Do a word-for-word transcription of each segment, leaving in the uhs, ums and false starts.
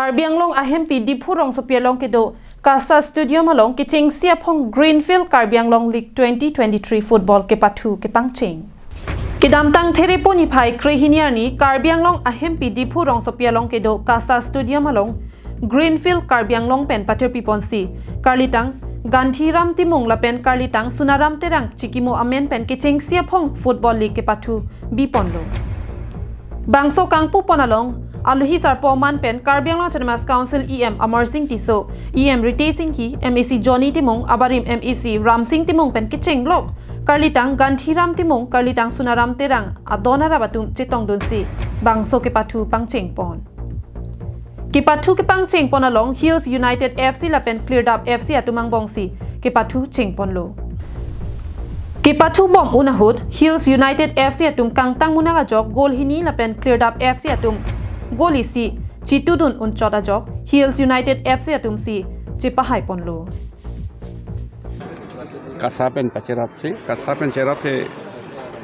Karbi Anglong ahempi Diphu rongsopi along kedo Kasa Stadium along kechengsi aphong Greenfield Karbi Anglong League twenty twenty-three Football kepathu kepangcheng. Kedamtang Therepo niphai krehini arni Karbi Anglong ahempi Diphu rongsopi along kedo Kasa Stadium along Greenfield Karbi Anglong pen pathirpi ponsi karlitang Gandhiram Timung lapen karlitang Sunaram Terang chikimo amen pen kechengsi aphong Football League kepathu bi ponlo. Bangso kangpu pon along alohi sarpo aman pen Karbi Anglong Autonomous Council E M Amarsing Tisso, E M Ritesh Enghi, M A C Johnny Timung, abarim M A C Ramsing Timung pen kechenglok karlitang Gandhiram Timung, karlitang Sunaram Terang adon arap atum chetongdunsi bangso kepathu pangcheng pon. Kepathu kepangcheng pon along Hills United F C lapen Klirdap F C atum angbongsi kepathu cheng ponlo. Kepathu bom un ahut Hills United F C atum kangtang munak ajok goal hini lapen Klirdap F C atum goal isi chitudun unchot ajok Hills United F C atumsi chepahai ponlo. Kasa pen pacherapsi, Kasa pen cherapsi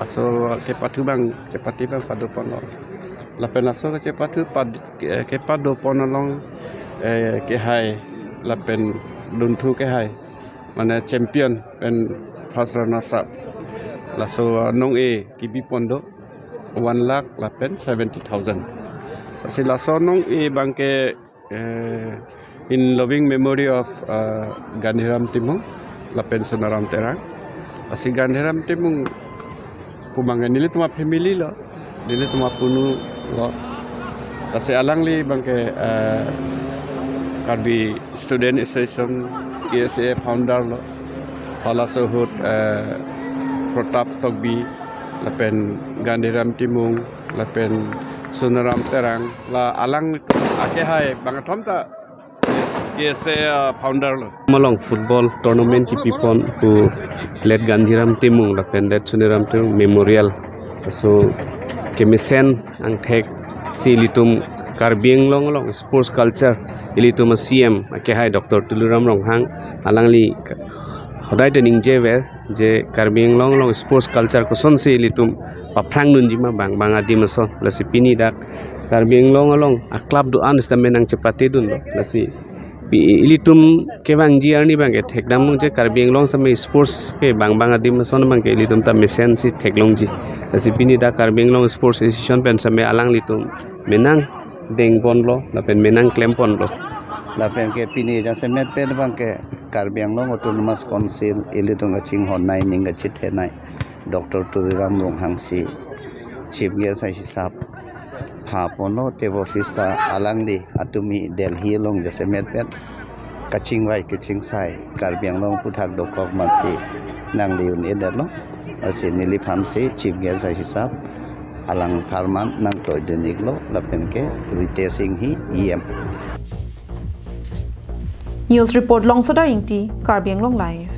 aso kepathu abang, kepathu abang pado ponlo. Lapen aso kepathu pad, eh, kepado pon along, eh, kehai lapen dunthu kehai, mane champion pen first runners up. Laso, ah, nong-e kebi pon do one lakh lapen seventy thousand. Lasi laso nong-e abangke, eh, in loving memory of, uh, Gandhiram Timung lapen Sunaram Terang. Lasi Gandhiram Timung pu abangke nelitum a-family lo, nelitum apunu lo. Lasi alangli abangke, eh, Karbi Student Association, K S A founder lo. Halaso ahut, eh, Pratap Tokbi, lapen Gandhiram Timung, lapen Sunaram Terang, la alang akehai bang athom ta K S A, uh, founder lo. Malong football tournament kepi pon pu late Gandhiram Timung lapen late Sunaram Timung memorial. So kemesen angthek si ilitum Karbi Anglong along sports culture ilitum a-C M akehai Doctor Tuliram Ronghang alangli hodai ta ningjever je Karbi Anglong along sports culture kosonsi ilitum paphrang dunji ma bang bang adim ason. Lasi pini dak Karbi Anglong along a-club do-an sitame nangchepate dunlo. Lasi pi-, ilitum kevangji arni abangke thekdam longji Karbi Anglong sitame sports ke bang bang adim ason abangke ilitum ta mesensi theklongji. Lasi pini dak Karbi Anglong Sports Association pen sitame alanglitum menang deng ponlo lapen menang klem ponlo. Lapen ke pini jasemet pen abangke Karbi Anglong Autonomous Council ilitum kachinghon nei ning kachethe nei Doctor Tuliram Ronghang si Chief Guest ahisap pha ponlo, table feast ta alangli atumi Delhi along jasemet pen kachingvai kachingsai Karbi Anglong aphuthak dokok amatsi nangli un-edetlo. Lasi neliphansi Chief Guest ahisap alang apharman nangtoi dun-iklo lapen ke Ritesh Enghi E M. News report Longsodar Ingti, Karbi Anglong Live.